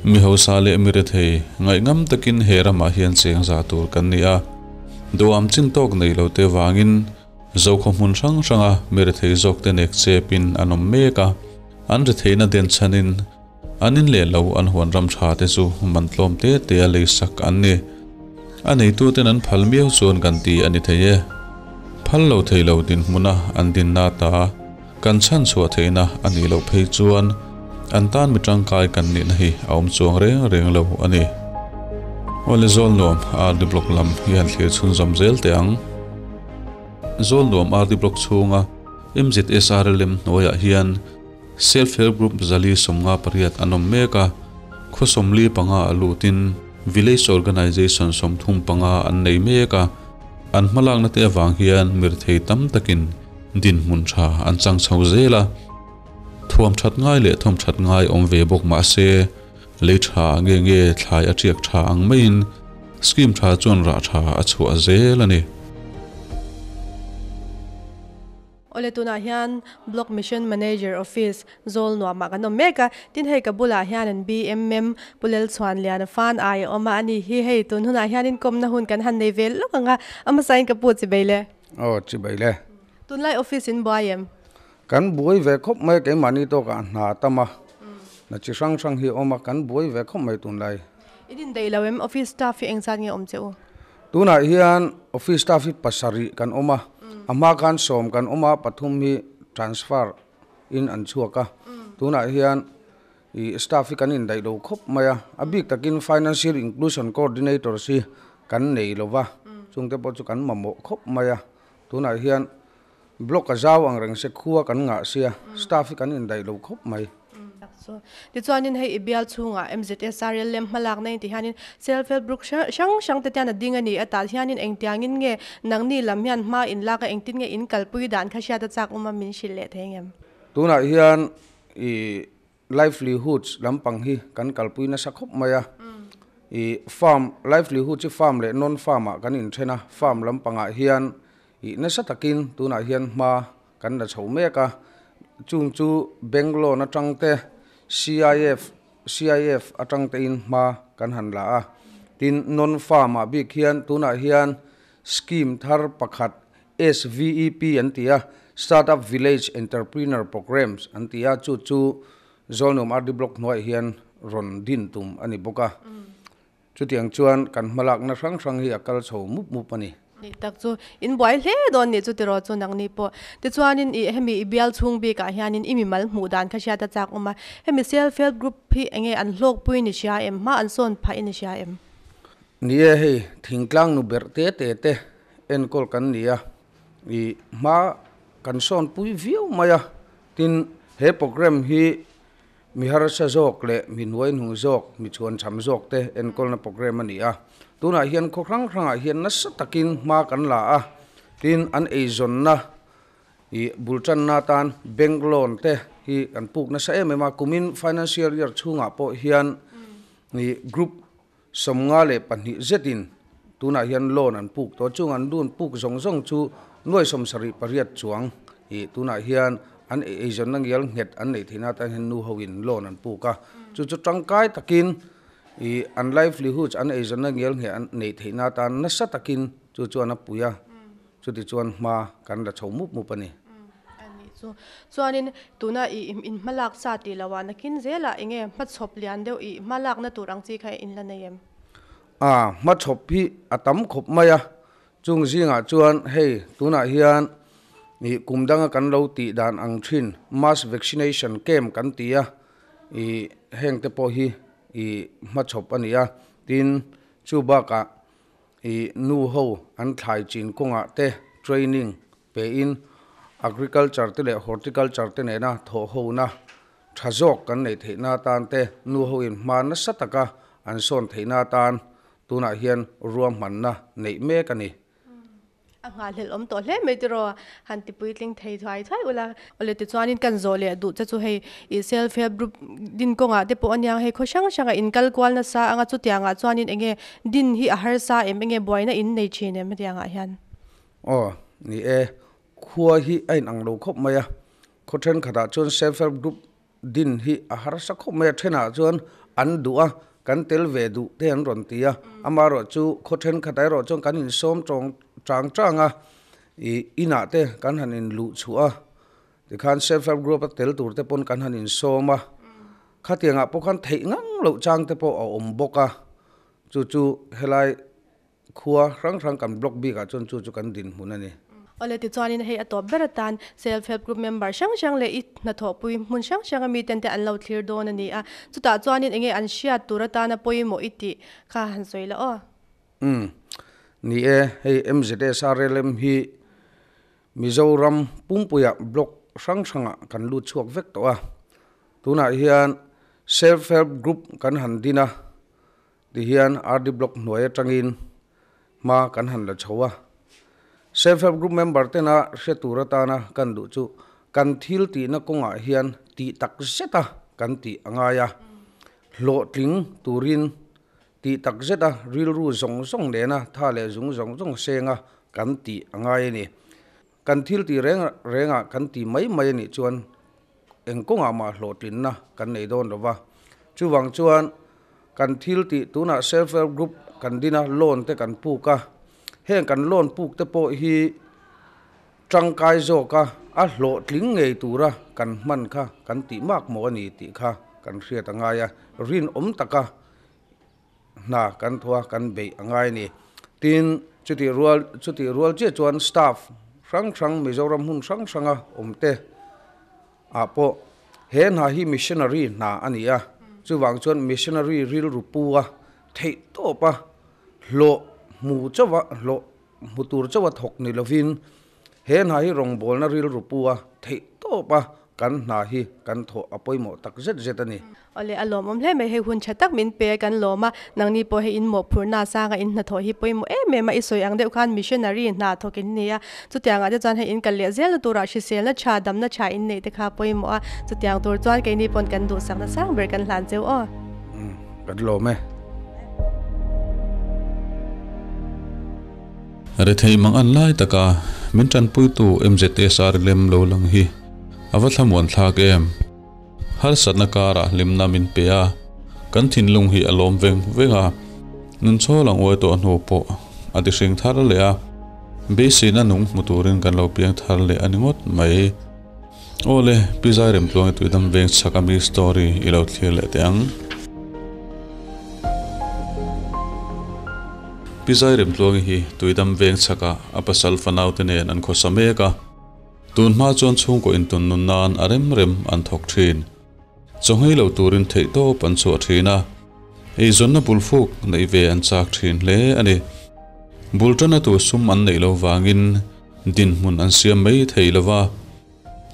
Mi hausa leh mi rethei ngaihngam takin he ramah hian cheng za tur kan ni a. Duham chin tawk nei lo te vangin Zokhaw hmun hrang hranga mi rethei zawk te nek chepin an awm mek a, an retheihna den chhanin an in leh lo an huan ram tha te chu man tlawm te te a lei sak an ni. A neituten an phal miau chuan kan ti a ni thei e. Phal lo thei lo dinhmuna an dinna ta kan chhan chhuah theihna a nih loh phei chuan an tan mi tangkai kan nihna hi a awm chuang reng reng lo a ni. Awle Zawlnuam RD Block lam hi han thlir chhunzawm zel teh ang. Zawlnuam RD Block chhunga MZSRLM hnuaiah hian Self Help Group zali 58 an awm mek a, khaw 45 a lutin Village Organization 35 an nei mek a, an hmalakna te avang hian mirthei tam takin dinhmun tha an chang chho zel a. Thuam that ngai leh thawm that ngai awm ve bawk mah se, lei tha nge nge thlai a tiak tha ang maiin scheme tha chuan rah tha a chhuah zel a ni. Awle tunah hian Block Mission Manager Office Zawl nuamah kan awm mek a, tin hei ka bulah hian an BMM Pu Lelchhuanliana fan ai a awm a, ani hi hei tun hunah hianin kawmna hun kan han nei ve lawk ang a, a hmasain ka pu chi bei le. Aw chi bei le. Tunlai office in buai em? Kan buai ve khawp mai keimahni tawkah hna tam a, hna chi hrang hrang hi a awm a, kan buai ve khawp mai tunlai. In indaih lo em? Office staff hi engzat nge awm che u? Tunah hian office staff hi pasarih kan awm a, a hma khan sawm kan awm a, pathum hi transfer in an chhuak a, tunah hian ih staff hi kan indaih lo khawp mai a, a bik takin financial inclusion coordinators hi kan nei lo va, chungte pawh chu kan mamawh khawp mai a, tunah hian Block a zau ang reng se khua kan ngah sia, staff hi kan indaih lo khawp mai. Tichuanin hei i bial chhungah MZSRL lem hmalakna in ti hianin Self Help Group hrang hrang te tian a ding a ni a, tah hianin engtiangin nge nangni lam hian hma in lak a, engtin nge in kalpui dan kha hriat a chak awm a min hrilh leh thei ngem? Tunah hian i Livelihoods lampang hi kan kalpui nasa khawp mai a, i farm livelihoods hi farm leh non farm ah kan inthen a, farm lampangah hian i nasa takin tunah hian hma kan la chho mek a, chung chu bank loan atang te CIF CIF atang tein hma kan han la a, tin non farm ah bik hian tunah hian scheme thar pakhat SVEP an ti a, Startup Village Entrepreneur Programs an ti a, chu chu Zawlnuam RD Block hnuaiah hian rawn din tum a ni bawk a. Chutiang chuan kan hmalakna hrang hrang hi a kal chho mup mup a ni. Nih tak chu in buai hle dawn nih chu tiraw chu nangni pawh. Tichuanin ih hemi i bial chhung bikah hianin i mimal hmuh dan kha hriat a chak awm a, hemi Self Help Group hi enge an hlawkpui ni hria em, hma an sawn phah i ni hria em? Ni e hei thingtlang nu berh te te te enkawl kan ni a, i hma kan sawn pui viau mai a, tin he program hi mi harsa zawk leh mi hnuai hnung zawk, mi chhuan cham zawk te enkawlna program a ni a, tunah hian khaw hrang hrangah hian nasa takin hma kan la a, tin an eizawnna i bul tanna atan bank loan te hi kan puk nasa em em a, kumin financial year chhungah pawh hian i group 52 zetin tunah hian loan an puk tawh. Chung an loan puk zawng zawng chu nuai 78 chuang ih tunah hian an eizawnna ngial nghet an neih theihna atan hian nu hoin loan an puk a. Chu chu tangkai takin ih an livelihoods an eizawnna ngial ngheh an neih theihna atan nasa takin chu chuan a pui a. Chuti chuan hma kan la chho mup mup a ni. A nih chu. Chuanin tuna i in hma lak sa tih loh ah nakin zelah eng nge hmachhawp lian deuh i hma lakna tur ang chi kha in la nei em? A, hmachhawp hi a tam khawp mai a. Chung zingah chuan hei tunah hian i kum danga kan lo tih dan ang thin mass vaccination camp kan ti a, i heng te pawh hi i hmachhawp a ni a. Tin, chu bakah I nu ho an thlai chin kawngah te training pe in agriculture te leh horticulture te nena thawh hona tha zawk kan neih theihna atan te nu ho in hma nasa taka an sawn theihna atan tunah hian ruahmanna neih mek a ni. A nghahhlelh awm tawh hle mai tiraw han ti puitling thei thuai thuai ula. Awle tichuanin kan zawh leh duh che chu hei ih self help group din kawngah te pawh aniang hei khaw hrang hrangah in kal kual nasa anga chutiangah chuanin eng nge din hi a harsa em eng nge buaina in nei thin em hetiangah hian. Aw ni e, khua hi a inang lo khawp mai a, khaw thenkhatah chuan self help group din hi a harsa khawp mai a, thenah chuan an duh a, kan tel ve duh te an rawn ti a. Amaherawhchu khaw thenkhatah erawh chuan kan insawm tawng chang chang a, ih inah te kan han inluh chhuah a, tikhan self help group a tel tur te pawn kan han insawm a, khatiangah pawh khan theih ngang loh chang te pawh a awm bawk a, chu chu helai Khua hrang hrang kan block bikah chuan chu chu kan dinhmun a ni. Awle tichuanin hei a tawp ber atan Self Help Group member hrang hrang leh i hnathawhpui hmun hrang hranga miten te an lo thlir dawn a ni a. Chutah chuanin enge an hriat tur atana pawimawh i tih kha han sawi la aw. Umm. Ni e, hei MZSRLM hi Mizoram pumpuiah block hrang hrangah kan lut chhuak vek tawh a. Tunah hian Self Help Group kan han din a. Tihian RD Block hnuai atangin hma kan han la chho a. Self Help Group member tena hre tur atana kan duh chu kan thil tihna kawngah hian tih tak zeta kan tih a ngai a. Hlawhtling turin tih tak zeta rilru zawng zawng nena tha leh zung zawng zawng senga kan tih a ngai a ni. Kan thil tih reng rengah kan ti mai mai a nih chuan eng kawngah mah hlawhtlinna kan nei dawn lo va. Chuvang chuan kan thil tih tunah self help group kan din a, loan te kan puk a, heng kan loan puk te pawh hi tangkai zawk a, a hlawhtling ngei tura kan hman kha kan tih mak maw a ni tih kha kan hriat a ngai a, rinawm taka hna kan thaw a, kan beih a ngai a ni. Tin, chutih rual chutih rual chiah chuan staff hrang hrang Mizoram hmun hrang hranga awm te ah pawh he hna hi missionary hna a ni a, chuvang chuan missionary rilru pu a theih tawp a, hlawh hmu chauh a hlawh hmu tur chauh a thawk ni lovin He hna hi rawngbawlna rilru pu a theih tawp a, kan hna hi kan thawh a pawimawh tak zet zet a ni. Awle, a lawmawm hle mai, hei hun tha tak min pe a kan lawm a, nangni pawh hei in mawhphurhna sanga in hnathawh hi pawimawh em em a, i sawi ang deuh khan missionary hna thawk in ni a, chutiangah te chuan hei in kal leh zelna turah hriselna tha, damna tha in neih te kha pawimawh a, chutiang tur chuan keini pawn kan duhsakna sang ber kan hlan cheu aw. Kan lawm e. Rethei mang an lai taka min tanpuitu MZSR lem lo lang hi a va thlamuan thlak em. Harsatna karah hlimna min pe a, kan thinlung hi a lawm veng veng a, nun chhawl ang uai tawh hnu pawh a ti hring thar leh a, beiseina nung hmu turin kan lo piang thar leh a ni ngawt mai. Awle, Pi Zairemtluangi Tuidam veng chhak ami story i lo thlir leh teh ang. Pi Zairemtluangi hi Tuidam veng chhakah a pasal fanaute nen an khawsa mek a. Tun hma chuan chhungkaw intun nun nan a rem rem an thawk thin. Chawnghei lo turin theihtawp an chhuah thin a, eizawnna bulfuk neih ve an chak thin hle a ni. Bul tana tur sum an neih lo vangin dinhmun an siam mai thei lo va.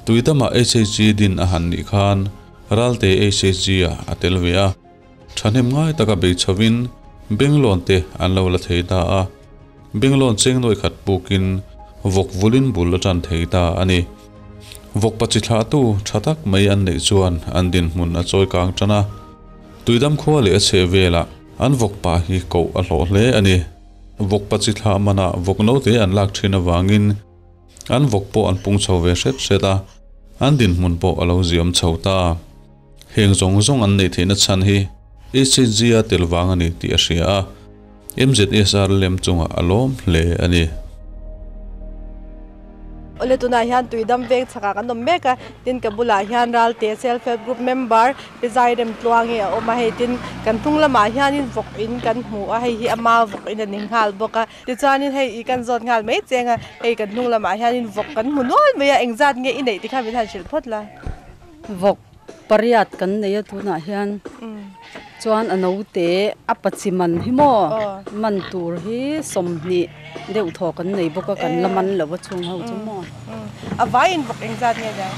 Tuidamah HHG din a han nih khan Ralte HHG ah a tel ve a. Thahnem ngai taka bei chhovin Benglawn te an lo la thei ta a, Benglawn cheng nuai khat pukin vawk vulin bul a tan thei ta a ni. Vawk pachi thlahtu tha tak mai an neih chuan an dinhmun a chawi kang tan a, Tuidam khua leh a chheh velah an vawk pa hi koh a hlawh hle a ni. Vawk pachi thlah manah vawk note an lak thin avangin an vawk pawh an pung chho ve hret hret a, an dinhmun pawh a lo ziam chho ta. Heng zawng zawng an neih theihna chhan hi HHG-a tel vang a ni tih a hria a, MZSR lem chungah a lawm hle a ni. Awle tunah hian Tuidam veng chhakah kan awm mek a, tin ka bulah hian Ralte Self Help Group member Pi Zairem Tluangi a awm a, hei tin kan hnung lamah hianin vawk in kan hmu a, hei hi ama vawk in a ni nghal bawk a, tichuanin hei i kan zawt nghal mai cheng a, hei kan hnung lamah hianin vawk kan hmu nual mai a, engzat nge i neih tikhan min han hrilh phawt la. Vawk pariat kan nei a tunah hian chuan a naute a pachi man hi maw man tur hi sawmhnih deuh thaw kan nei bawk a kan la man lo a chhung ho chu maw a vaiin vawk engzat nge nia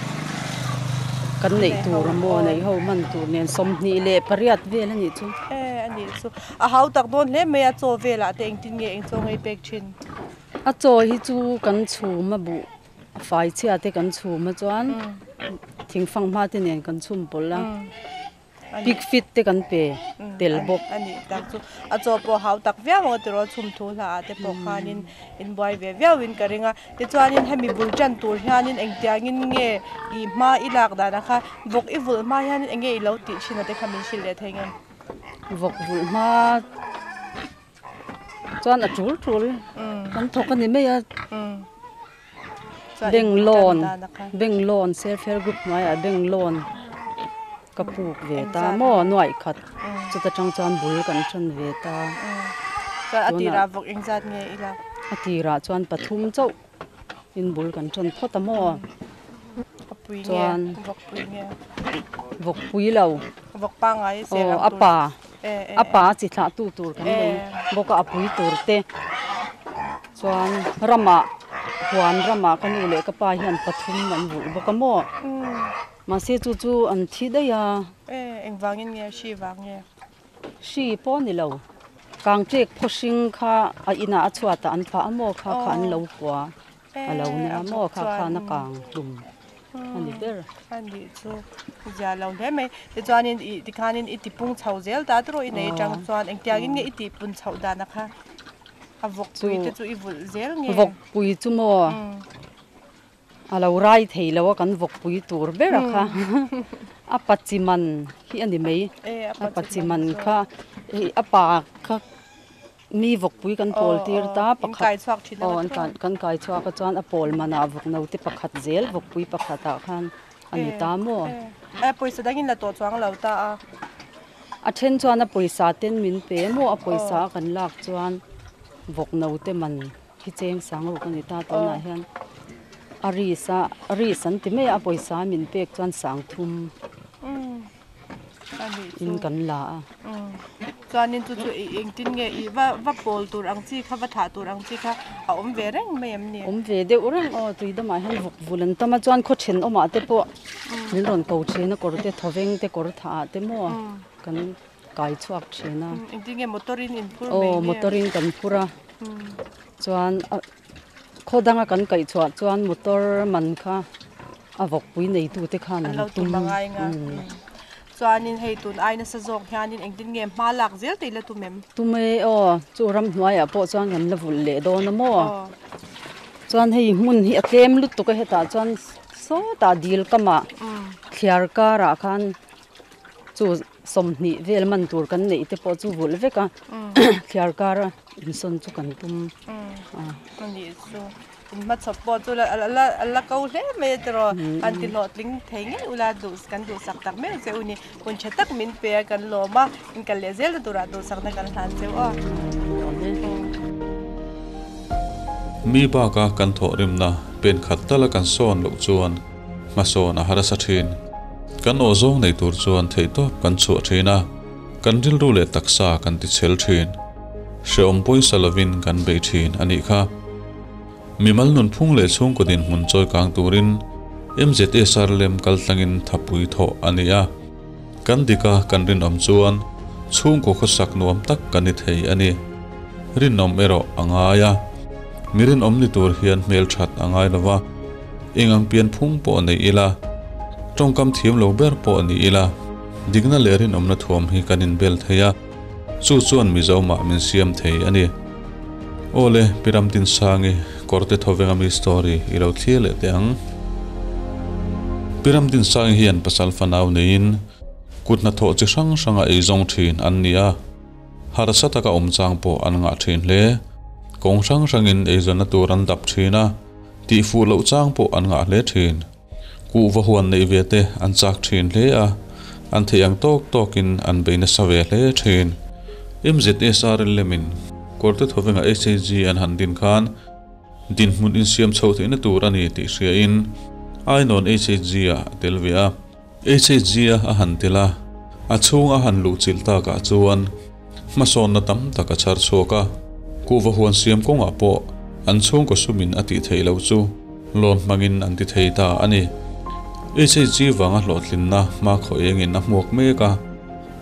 kan neih tur a maw neih ho man tur nen sawmhnih leh pariat vel a nih chu e a nih chu a hau tak dawn hle mai a chaw velah te engtin nge eng chaw ngei pek thin a chaw hi chu kan chhum a buh A fai chhia te kan chhum a chuan thingfang hma te nen kan chhum pawlh a pig feed te kan pe tel bawk. A nih tak chu a chaw pawh hau tak viau ang a tiraw chhum thu hla ah te pawh khanin in buai ve viau in ka ring a tichuanin hemi bul tan tur hianin engtiangin nge i hma i lak dan a kha vawk i vulh hma hianin enge i lo tih thin a te kha min hrilh leh thei nge. Vawk vulh hma chuan a tul tul kan thawk a ni mai a. Bank loan bank loan self help group hnuaiah bank loan ka puk ve ta maw nuaih khat chuta tang chuan bul kan tan ve ta. A tirah chuan pathum chauh in bul kan tan phawt a maw chuan vawk pui lo aw a pa a pa chi thlah tu tur kan nei bawk a a pui tur te. Chuan ramah huan ramah ka nu leh ka pa hian pathum an vulh bawk a maw? Mahse chu chu an thi daih a. E, engvangin nge? Hri vang nge? Hri pawh ni lo. Kangṭek phawhring kha a inah a chhuatah an phah a maw? Kha kha an lo kua a lo nia maw? Kha khan a kang hlum a ni ber. A nih chu zia lo hle mai. Tichuanin i tikhanin i tipung chho zel ta tawh i nei atang chuan engtiangin nge i tihpun chhoh dan a kha? A vawk pui te chu i vulh zel nge? Vawk pui chu maw a lo rai thei lo a kan vawk pui tur ber a kha a pa chi man hi a ni mai a pa chi man kha hei a pa kha mi vawk pui kan pawl tir ta pakhat aw an kan kai chhuak a chuan a pawl manah vawk naute pakhat zel vawk pui pakhat ah khan a ni ta maw. Pawisa dangin la tawh chuang lo ta a. A then chuan a pawisa ten min pe emaw a pawisa a kan lak chuan vawk no te man hi cheng sang ruk a ni ta tunah hian a ris a ris an ti mai a a pawisa min pek chuan sang thum in kan la a. Chuanin chu chu engtin nge i va va pawl tur ang chi kha va thah tur ang chi kha a awm ve reng mai em ni? Awm ve deuh reng aw tui damah hian vawk vul an tam a chuan khaw thenawmah te pawh min rawn ko thin a kawr te thawveng te kawr thah ah te maw kan kai chhuak thin a. Engtin nge motor in in phur mai nge? Aw motor in kan phur a chuan khaw danga kan kaih chhuah chuan motor man kha a vawkpui neitute khan an tum. Chuanin hei tun ai nasa zawk hianin engtin nge hma lak zel te ila tum em? Tum e aw, chu ramhnuaiah pawh chuan kan la vulh leh dawn a maw? Chuan hei hmun hi a tlem lutuk a hetah chuan sawtah dil kamah thliar karah khan chu sawmhnih vel man tur kan neih te pawh chu vulh vek a thliar kara insawn chu kan tum a. In hmachhawp pawh chu a la ko hle mai a tiraw? An ti hlawhtling thei ngei ula duh kan duhsak tak meuh che u ni. Hun tha tak min pe a kan lawm a, in kal leh zel na turah duhsakna kan hlan cheu aw. Mi baka kan thawhrimna pen khat tala kan sawn loh chuan hmasawn a harsa thin. Kan aw zawng nei tur chuan theihtawp kan chhuah thin a, kan rilru leh taksa kan tichhel thin. Hreawm pawisa lovin kan bei thin a nih kha. Mimal nunphung leh chhungkaw dinhmun chawi kang turin MZSR lem kaltlangin thapui thawh a ni a. Kan dika kan rinawm chuan chhungkaw khawsak nuam tak kan ni thei a ni. Rinawm erawh a ngai a. Mi rinawm ni tur hian hmelthat a ngai lo va, eng ang pianphung pawh nei ila, tawngkam thiam lo ber pawh ni ila, dikna leh rinawmna thuam hi kan inbel thei a. Chu chuan Mizomah min siam thei a ni. Awle, Pi Ramtinsangi, Kawrte Thawvenga mi story i lo thlir leh teh ang. Pi Ramtinsangi hian pasal fanau neiin kut hnathawh chi hrang hranga ei zawng thin an ni a, harsa taka awm chang pawh an ngah thin hle. Kawng hrang hrangin eizawnna tur an dap thin a, tihfuh loh chang pawh an ngah hle thin. Kuhva huan neih ve te an chak thin hle a, an theih ang tawk tawkin an bei nasa ve hle thin. MZSRL lemin Kawrte Thawvenga SHG an han din khan dinhmun insiam chhoh theihna tur a ni tih hriain Ainawn SHG ah a tel ve a. SHG a a han tel a, a chhung a han luhchilh takah chuan hmasawnna tam tak a chhar chhuak a, kuhva huan siam kawngah pawh an chhungkaw sumin a tih theih loh chu loan hmangin an ti thei ta a ni. HHG vanga hlawhtlinna hma khaw engin a hmuak mek a,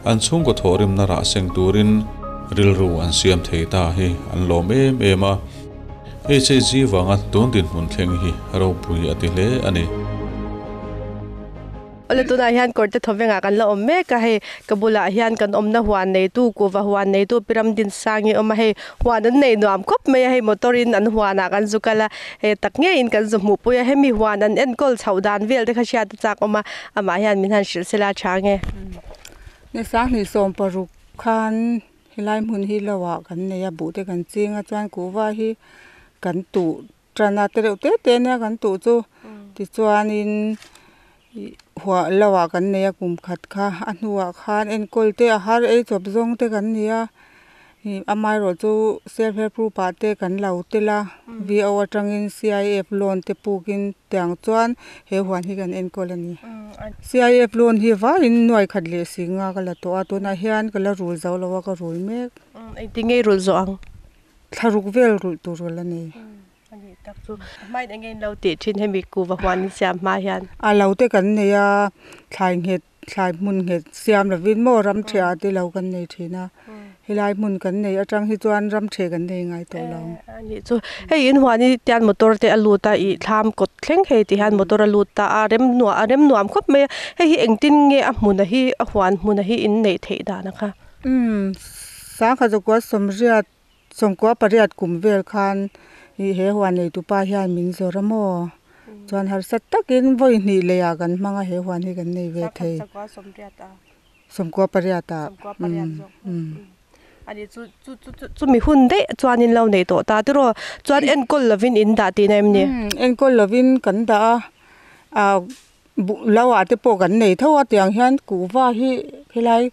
an chhungkaw thawhrimna rah seng turin rilru an siam thei ta hi an lawm em em a. HHG vanga tun dinhmun thleng hi ropui a ti hle a ni. Awle tunah hian kawrte thawvengah kan la awm mek a, hei ka bulah hian kan awmna huan neitu kuhva huan neitu Pi Ramdinsangi awm a, hei huan an nei nuam khawp mai a, hei motor in an huanah kan zu kal a, hei tak ngeiin kan zu hmuh pui a, hemi huan an enkawl chhoh dan vel te kha hriat a chak awm a, amah hian min han hrilh sela tha nge. Ni sanghnih sawm paruk. Khan helai hmun hi lo ah kan nei a buh te kan ching a chuan kuhva hi kan tuh tan a te reuh te te ania kan tuh chu tichuanin ih huah lo ah kan nei a kum khat kha a hnuah khan enkawl te a har ei chawp zawng te kan ni a. Ih amaherawhchu self help group ah te kan lo tel a VO atangin CIF loan te pukin tiang chuan he huan hi kan enkawl a ni. CIF loan hi vaiin nuai khat leh si nga ka la tawh a tunah hian ka la rul zo lo a ka rul mek. Engtin nge i rulh zawh ang? Thlaruk vel rulh tur ka la nei. A nih tak chu hmain enge in lo tih thin hemi kuva huan in siam hma hian? A lo te kan nei a thlai nghet Thlai hmun nghet siam lovin maw ram theh te lo kan nei thin a, helai hmun kan nei atang hi chuan ram theh kan nei ngai tawh lo. A nih chu, hei in huan hi tian motor te a lut a, ih thlam kawt thleng hei ti hian motor a lut ta a, rem nuah a rem nuam khawp mai a, hei hi engtin nge a hmun a hi a huan hmun a hi in neih theih dan a kha? Umm, sangha zakua sawmriat Sawmkua pariat kum vel khan ih he huan neitupa hian min zawr a maw? Chuan harsa takin vawi hnih leiah kan hmang a he huan hi kan nei ve thei. Sawmkua pariat ah. Ani chu chu chu chu chumi hun daih chuan in lo nei tawh ta tiraw? Chuan enkawl lovin in dah tihna em ni? Enkawl lovin kan dah a, ah Buh lo ah te pawh kan nei tho a tiang hian kuhva hi helai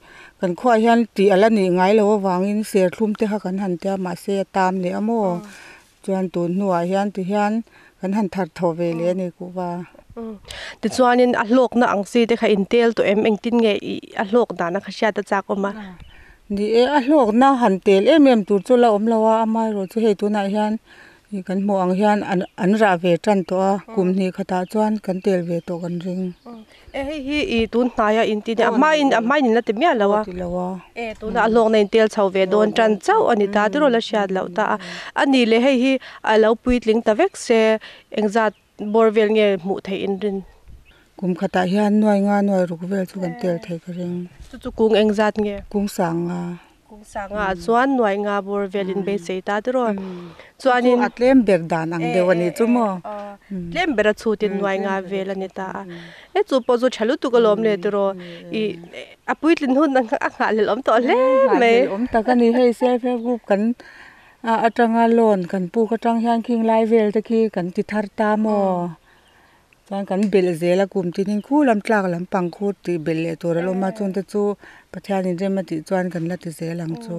kan khuaah hian tih a la nih ngai loh avangin serthlum te kha kan han tia mahse a tam leh a maw chuan tun hnuah hian ti hian kan han thar thaw ve leh a ni kuhva. Tichuanin a hlawkna ang chi te kha in tel tawh em engtin nge ih a hlawk dan a kha hriat a chak awm a. Ni e a hlawkna han tel em em tur chu la awm lo a amaherawhchu hei tunah hian Ih kan hmuh ang hian an an rah ve tan tawh a, kum hnih khatah chuan kan tel ve tawh kan ring. E hei hi ih tun hnaia in ti nia, a hmain a hmain in la ti miah lo a. Ti lo a. E tuna a hlawkna in tel chho ve dawn tan chauh a ni ta tiraw la hriat loh ta a. A nih leh hei hi a lo puitling ta vek se engzat bawr vel nge hmuh theih in rin? Kum khatah hian nuai nga nuai ruk vel chu kan tel thei ka ring. Chu chu kung engzat nge? Kung sang nga. Kung sanga ah chuan nuai nga bawr vel in beisei ta tiraw. Chuanin a tlem ber dan ang deuh a ni chu maw. Tlem ber a chhutin nuai nga vel a ni ta a. E chu pawh chu tha lutuk alawm le tiraw. I a puitlin hun a nghahhlelh awm tawh hle mai. Nghahhlelh awm tak a ni hei self help group kan atanga loan kan puk atang hian khing lai vel te khi kan ti thar ta maw. Chuan kan belh zel a kum tinin khu lam tlak lampang khu tih belh leh tur a la awm a chungte chu Pathianin rem a tih chuan kan la ti zel ang chu.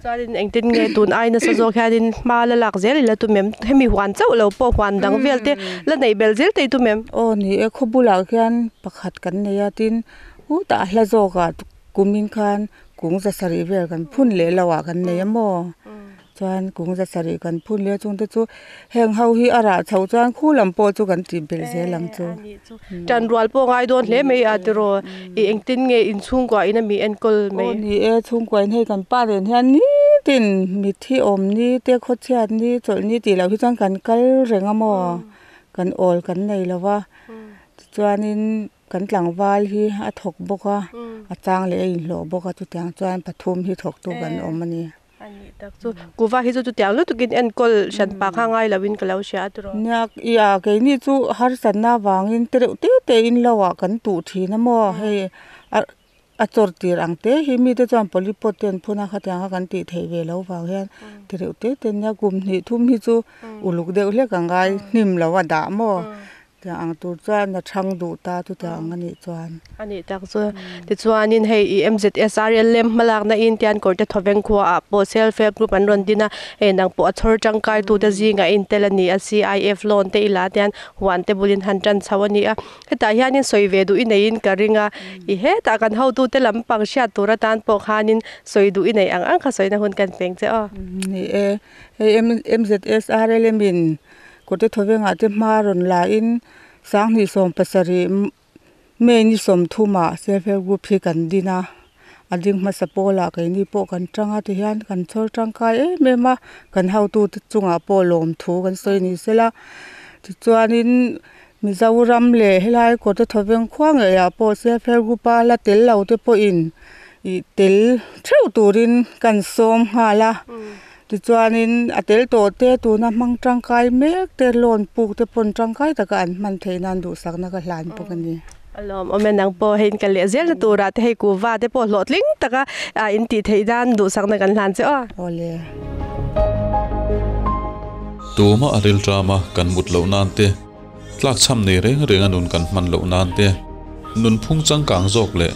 Chuanin engtin nge tun ai nasa zawk hianin hma la lak zel ila tum em? Hemi huan chauh lo pawh huan dang vel te la neih belh zel te i tum em? Aw ni e, khaw bulah khian pakhat kan nei a tin hutah a hla zawkah kumin khan kung za sarih vel kan phun leh lo ah kan nei a maw? Chuan kung za sarih kan phun leh chungte chu heng ho hi a rah chhoh chuan khu lam pawh chu kan tih belh zel ang chu. Tan rual pawh ngai dawn hle mai a tiraw i engtin nge in chhungkua in a mi enkawl mai. Aw ni e, chhungkua in hei kan pa nen hian nitin mitthi awm ni te khawchhiat ni chawlh ni tih loh hi chuan kan kal reng a maw kan awl kan nei lo va tichuanin Kan tlangval hi a thawk bawk a, a chang leh a inhlawh bawk a, chutiang chuan pathum hi thawktu kan awm a ni. A nih tak chu. Kuva hi chu chutiang lutukin enkawl hran pa kha ngai loin ka lo hria a tiraw. Nia, i a keini chu harsatna avangin te reuh te te in lo ah kan tuh thin a maw, hei a a chawr tir ang te hi mite chuan polypot te an phun a, khatiang kha kan tih theih ve loh vang hian te reuh te te nia kum hnih thum hi chu uluk deuh hlek ang ngai hnim lo a dah maw. Tiang ang tur chuan a chhang duh ta chu tiang ang a nih chuan. A nih tak chu. Tichuanin hei i MZSRL lem hmalakna in tian kawrte thawveng khua ah pawh self help group an rawn din a, hei nang pawh a chhawr tangkai tute zingah in tel a ni a, CIF loan te ila tian huan te bulin han tan chho a ni a. Hetah hianin sawi ve duh i neiin ka ring a, i hetah kan hotute lampang hriat tur atan pawh khanin sawi duh i nei ang ang kha sawina hun kan peng che aw. Ni e, hei MZSRL in Kawte thawvengah te hma rawn la in sanghnih sawm pasarih May ni sawmthumah self help group hi kan din a, a ding hmasa pawlah keini pawh kan tang a tihian kan chhawr tangkai em em a, kan hotute chungah pawh lawmthu kan sawi ni sela tichuanin Mizoram leh helai kawte thawveng khua ngeiah pawh self help group a la tel lo te pawhin ih tel theuh turin kan sawm nghal a. Tichuanin a tel tawh te tuna hmang tangkai mek te loan puk te pawn tangkai taka an hman theih nan duhsakna ka hlan bawk a ni. A lawmawm e, nang pawh hei in kal leh zel na turah te hei kuhva te pawh hlawhtling taka in tih theih dan duhsakna kan hlan che aw. Awle. Tuma a rilṭama kan mut loh nan te, tlakchham nei reng renga nun kan hman loh nan te, nunphung changkang zawk leh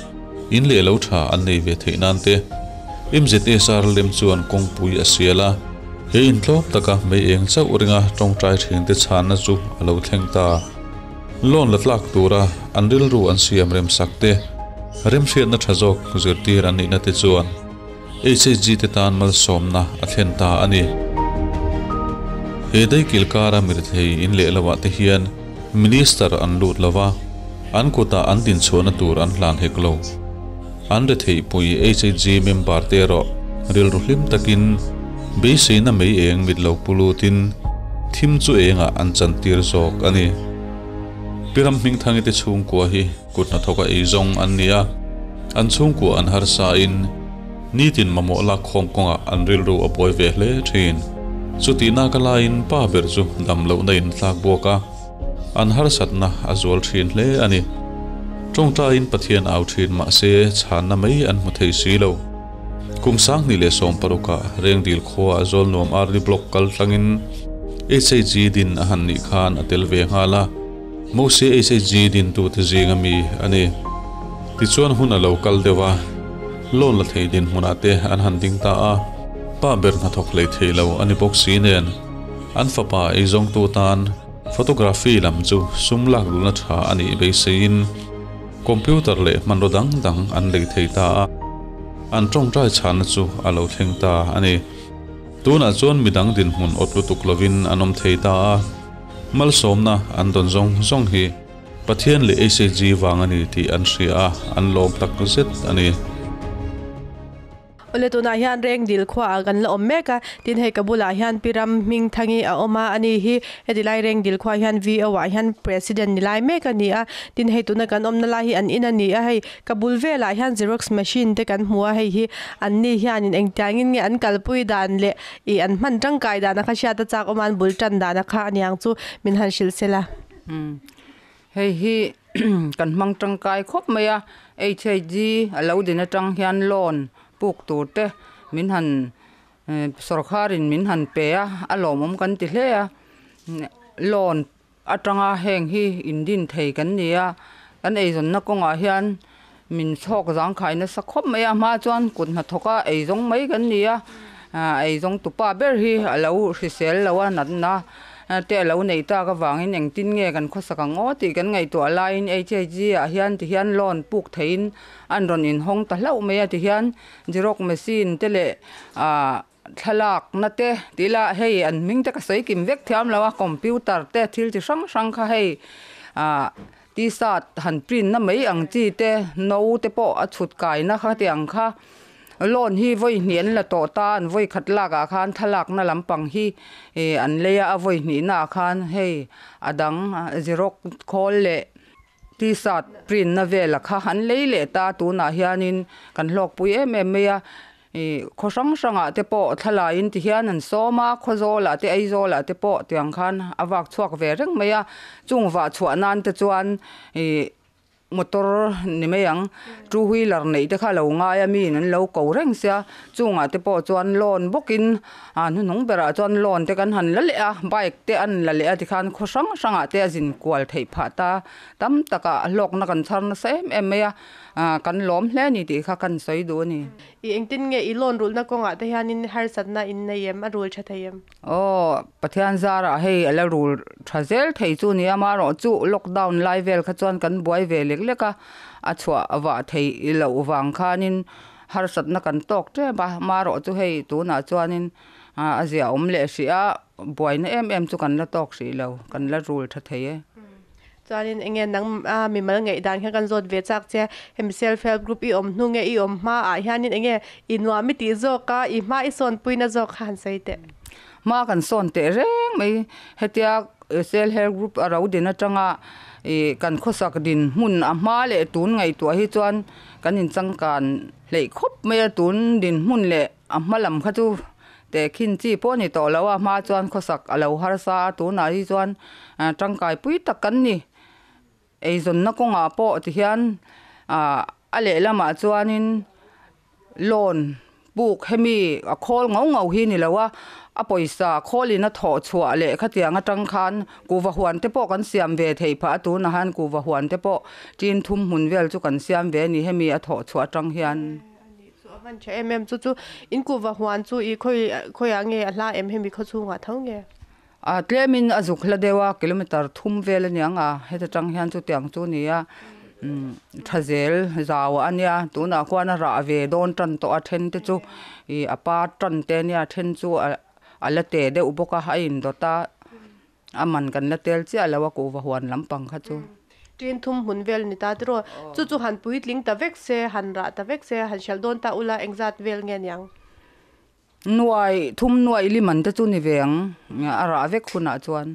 in leh lo tha an nei ve theih nan te, MZSR lem chuan kawngpui a sial a, he intlawm taka mei eng chauh ringa tawngtai thinte chhanna chu a lo thleng ta. Loan la tlak tura an rilru an siam remsak te, remhriatna tha zawk zirtir an nihna te chuan HHG te tan malsawmna a thlen ta a ni. He daikil kara mirethei in leh lohah te hian Minister an lut lo va, an kutah an dinchhuahna tur an hlan hek lo. An retheihpui HHG member te erawh rilru hlim takin beiseina mei eng mit lo pu lutin thim chu engah an chantir zawk a ni. Pi Ramhmingthangi te chhungkua hi kut hnathawka ei zawng an ni a, an chhungkua an harsa in nitin mamawh lak khawm kawngah an rilru a buai ve hle thin. Chutihna ka laiin pa ber chu dam lohna in tlak buak a, an harsatna a zual thin hle a ni. Tawngtaiin Pathian au thin mahse chhanna mai an hmu thei si lo. Kum 2016 ah Rengdil khua a zawl nuam RD Block kal tlangin HHG din a han nih khan a tel ve nghal a, Mose HHG dintute zinga mi a ni. Tichuan hun a lo kal deuh a, loan la thei dinhmunah te an han ding ta a, pa ber hnathawk hlei thei lo a ni bawk si nen, an fapa eizawngtu tan photography lam chu sum lak duhna tha a nih beiseiin, Computer leh hmanraw dang dang an lei thei ta a, an tawngtai chhanna chu a lo thleng ta a ni. Tunah chuan midang dinhmun awt lutuk lovin an awm thei ta a, malsawmna an dawn zawng zawng hi Pathian leh HHG vang a ni tih an hria a, an lawm tak zet a ni. Awle tunah hian Rengdil khuaah kan la awm mek a, tin hei ka bulah hian Pi Ram Hmingthangi a awm a, ani hi heti lai Rengdil khuaah hian VO ah hian President ni lai mek a ni a, tin hei tuna kan awmna lai hi an in a ni a, hei ka bul velah hian xerox machine te kan hmu a, hei hi an ni hianin engtiangin nge an kalpui dan leh ih an hman tangkai dan a kha hriat a chak awm a, an bul tan dan a kha aniang chu min han hrilh sela. Hei hi kan hmang tangkai khawp mai a, HHG a lo din atang hian loan puk tur te min han sawrkharin min han pe a, a lawmawm kan ti hle a, loan atanga heng hi indin thei kan ni a, kan eizawnna kawngah hian min chhawk zangkhai nasa khawp mai a, hma chuan kut hnathawka eizawng mai kan ni a, eizawng tupa ber hi a lo hrisel lo a natna te a lo neih tak avangin engtin nge kan khawsak ang aw tih kan ngaihtuah laiin HHG ah hian tihian loan puk theihin an rawn inhawng ta hlauh mai a tihian xerox machine te leh ah thlalak na te tih ila hei an hming te ka sawi kim vek thiam lo a computer te thil chi hrang hrang kha hei ah t-shirt han print na mai ang chi te no te pawh a chhut kai na kha ti ang kha loan hi vawi hnih an la tawh ta an vawi khat lak ah khan thlalak na lampang hi ih an lei a a vawi hnih na ah khan hei a dang xerox khawl leh T-shirt print na vela kha an lei leh ta tunah hianin kan hlawkpui em em mai a ih khaw hrang hrangah te pawh thlalaiin ti hian an sawm a Khawzawlah te Aizawlah te pawh tiang khan a vak chhuak ve reng mai a chung vah chhuah nan te chuan ih motor ni mai ang two wheeler neih te kha a lo ngai a miin an lo ko reng sia chungah te pawh chuan loan bawkin A hnuhnung berah chuan loan te kan han la leh a, bike te an la leh a tikhan khaw hrang hrangah te a zin kual theih phah ta. Tam takah hlawkna kan chhar nasa em em mai a, kan lawm hle a ni tih kha kan sawi duh a ni. I engtin nge i loan rulhna kawngah te hianin harsatna in nei em? A rul tha thei em? Aw, Pathian zarah hei a la rul tha zel thei chu nia, amaherawh chu lockdown lai vel kha chuan kan buai ve lek lek a, a chhuah vah theih loh vang khanin Harsatna kan tawk tep a, marawh chu hei tunah chuanin a zia awm leh hrih a, buaina em em chu kan la tawk hrih lo, kan la rul tha thei e. Chuanin enge nang a mimal ngaih dan kha kan zawt ve chak che, hemi self help group i awm hnu nge i awm hma ah hianin enge i nuam i tih zawk a, i hma i sawn puina zawk kha han sawi teh. Hma kan sawn teh reng mai, hetia self help group a ro din atanga ih kan khawsak din hmun a hma leh tun ngaihtuah hi chuan Kan inchangkan hleih khawp mai a, tun dinhmun leh a hma lam kha chu tehkhin chi pawh a ni tawh lo a, hma chuan khawsak a lo harsa a, tunah hi chuan tangkai pui tak kan ni. Eizawn na kawngah pawh ti hian a lehlamah chuanin loan puk hemi a khawl ngau ngau hi ni lo a, a pawisa khawlin a thawh chhuah leh khatiang atang khan kuva huan te pawh kan siam ve theih phah a, tunah hian kuva huan te pawh tin thum hmun vel chu kan siam ve a ni hemi a thawh chhuah atang hian. Chu a van tha em em chu chu in kuva huan chu i khawi khawiah nge a hla em hemi khaw chhungah tho nge? A tlemin a zuk hla deuh a, kilometer thum vel a niang a, heta tang hian chutiang chu a ni a, umm tha zel zau a nia, tunah khuan a rah ve dawn tan tawh a then te chu ih a par tan te a nia, a then chu a la te deuh bawk a, a indawt a, a man kan la tel chiah lo a kuhva huan lampang kha chu. Tin thum hmun vel ni ta tiraw, chu chu han puitling ta vek se, han rah ta vek se, han hrial dawn ta ula engzat vel nge niang? Nuai thum nuai li man te chu ni ve ang, a rah vek hunah chuan.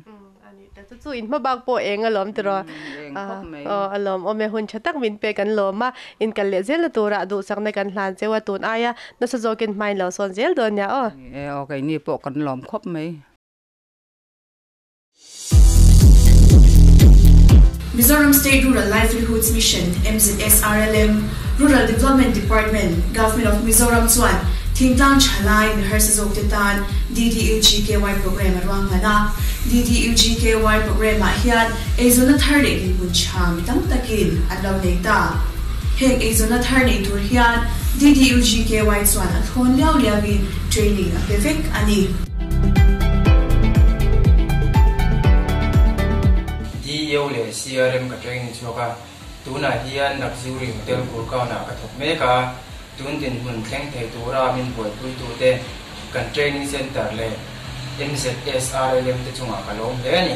A nih tak chu chu in hma bak pawh eng alawm tiraw? Eng khawp mai. Aw alawm awm e, hun tha tak min pek an lawm a, in kal leh zel na turah duhsakna kan hlan cheu a, tun aia nasa zawkin hmain lo sawn zel dawn nia aw. E aw keini pawh kan lawm khawp mai. Mizoram State Rural Livelihoods Mission, MZSRLM, Rural Development Department, Government of Mizoram chuan thingtlang thalai mi harsa zawkte tan DDUGKY programme a ruahman a. DDUGKY programme ah hian eizawnna thar leh dinhmun tha mi tam takin an lo nei ta. Heng eizawnna thar nei tur hian DDUGKY chuan a thawn liau liauin training a pe vek a ni. DEO leh CRM ka training chhuak a, tunah hian Luxury Hotel Gurgaon-ah ka thawk mek a, tun dinhmun thleng thei tura min buaipuitute kan training centre leh MZSRLM te chungah ka lawm hle a ni.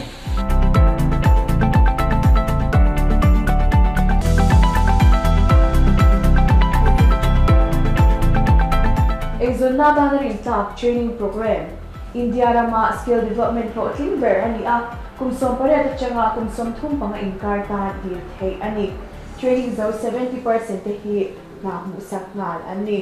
Eizawnna atana rintlak training programme, India rama skill development hlawhtling ber a ni a, kum 18 atanga kum 35 inkar tan dil theih a ni. Training zo 70% te hi hna hmuhsak nghal an ni.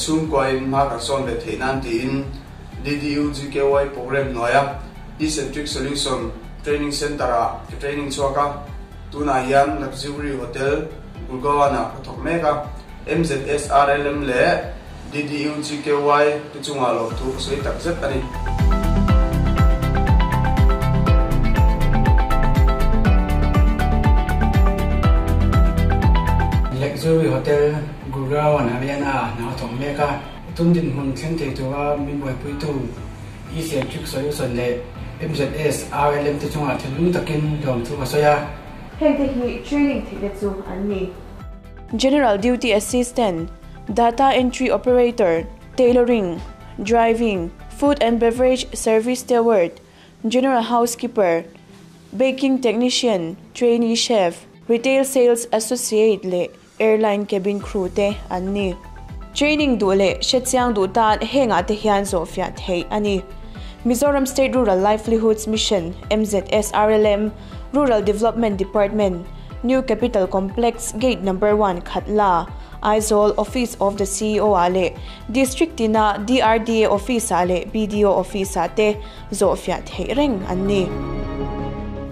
Chhungkuain hma kan sawn ve theih nan tiin DDUGKY programme hnuaia Ecentric Solution Training Centre-ah ka training chhuak a, tunah hian Luxury Hotel, Gurgaon-ah ka thawk mek a. MZSRLM leh DDUGKY te chungah lawmthu ka sawi tak zet a ni. Luxury Hotel Gurgaon Haryana ah hna a thawk mek a, tum dinhmun thleng thei tura min buaipuitu Ecentric Solution leh MZSRLM te chungah thinlung takin lawmthu ka sawi a. Hengte hi training theihna chu an ni. General Duty Assistant, Data Entry Operator, Tailoring, Driving, Food and Beverage Service Steward, General Housekeeper, Baking Technician, Trainee Chef, Retail Sales Associate leh Airline Cabin Crew te an ni. Training duh leh hrechiang duh tan hengah te hian zawhfiah theih a ni. Mizoram State Rural Livelihoods Mission, MZSRLM, Rural Development Department, New Capital Complex, Gate Number One, Khatla, Aizawl, Office of the CEO ah leh District tina DRDA Office ah leh BDO Office ah te zawhfiah theih reng an ni.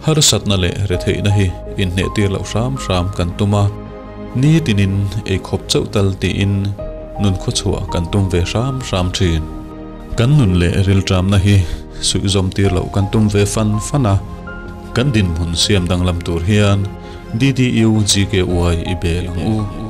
Harsatna leh retheihna hi inhnehtir loh hram hram kan tum a, nitinin ei khawp chauh tal tiin nun khawchhuah kan tum ve hram hram thin. Kan nun leh rilṭamna hi suihzawm tir loh kan tum ve fan fan a, kan dinhmun siam danglam tur hian DDU GKY i bel ang u.